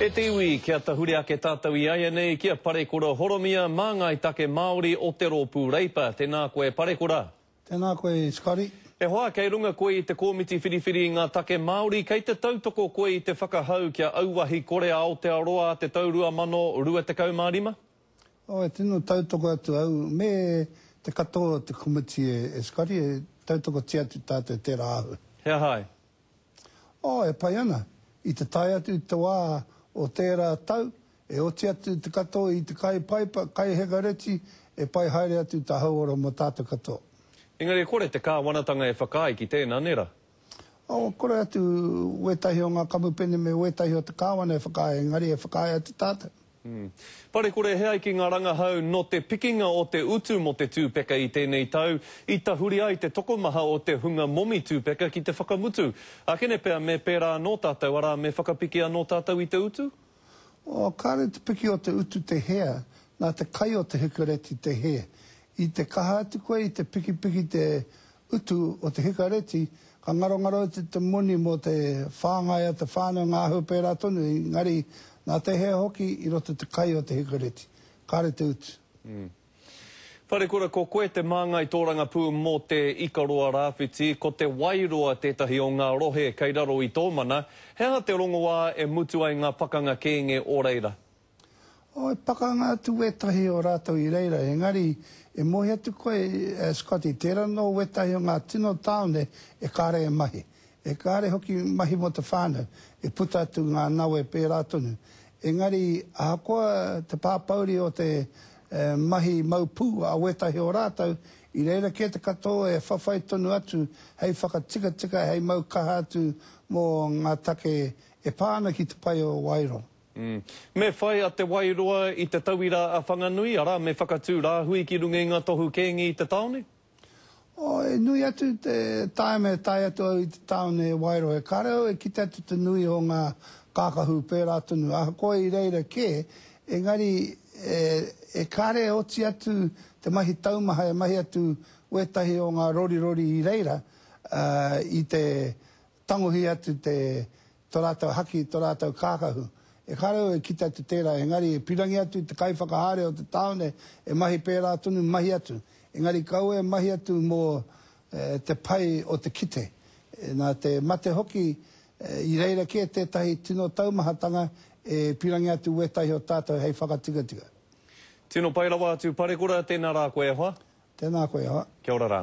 E te iwi, kia tahuri ake tātou i aianei ki a Parekura Horomia mā Ngāi Take Māori o te Rōpū Reipa. Tēnā koe Parekura. Tēnā koe Scotty. E hoa, kei runga koe i te kōmiti whiriwhiri i ngā take Māori, kei te tautoko koe i te whakahau kia auahi kore a Aotearoa a te tau 2025? Oh, e tino tautoko atu au me te katoa o te komiti e Scotty, e tautokotia atu tātou tērā āhua. He aha ai? Oh, e pai ana. I te tae atu te wā o tērā tau, e oti atu te katoa i te kai paipa, kai hekareti, e pai haere atu ta hauora mō tātou katoa. Engari e kore te kāwanatanga e whakaae ki tēnā, nē rā? Oh, kore atu wētahi o ngā kamupene me wētahi o te kāwana e whakaae, engari e whakaae atu tātou. Parekore he ai ki ngā rangahau nō te pikinga o te utu mō te tūpeka i tēnei tau, i tahuri ai te tokomaha o te hunga momi tūpeka ki te whakamutu. Akene pea me pērā anō tātou, arā, me whakapiki anō tātou i te utu? Oh, kāre te piki o te utu te hea, nā te kai o te hikareti te hē. I te kaha atu koe i te pikipiki te utu o te hikareti, ka ngarongaro atu te moni mō te whāngai a te whānau ngā āhua pērā tonu, engari nā te hē hoki i roto te kai o te hikareti, kāre te utu. Wharekura, ko koe te māngai tōrangapū mō te Ikaroa Rāwhiti, ko Te Wairoa tētahi o ngā rohe kei raro i tō mana. He aha te rongoā e mutu ai ngā pakanga kēnge o reira? Oh, e pakanga atu wētahi o rātou i reira, engari e mohi atu koe, e Scotty, tērā nō wētahi o ngā tino tāone e kāre e mahi, e kāre hoki mahi mō te whānau, e puta atu ngā nawe pērā tonu. Engari, ahakoa te pāpouri o te mahi mau pū a wētahi o rātou, i reira kē te katoa e whawhai tonu atu hei whakatikatika, hei mau kaha atu mō ngā take e pā ana ki te pae o Wairoa. Me whai a Te Wairoa i te tauira a Whanganui, arā, me whakatū rāhui ki runga i ngā tohu kēngi i te tāone? Oh, e nui atu te tāima e tae atu au i te tāone e Wairoa. E kare au e kite atu te nui o ngā kākahu pērā tonu, ahakoa i reira kē, engari e, e kare e oti atu te mahi taumaha e mahi atu wētahi o ngā rorirori i reira, ā, i te tangohi atu te, to rātou haki, to rātou kākahu. E kare au e kite atu tērā, engari e pirangi atu te kaiwhakahaere o te tāone e mahi pērā tonu, mahi atu. Engari kaua e mahi atu mō te pai o te kite. Nā te mate hoki, i reira kē tētahi tino taumahatanga e pirangi atu wētahi o tātou hei whakatikatika. Tino pai rawa atu Parekura, tēnā rā koe e hoa. Tēnā koe e hoa. Kia ora rā.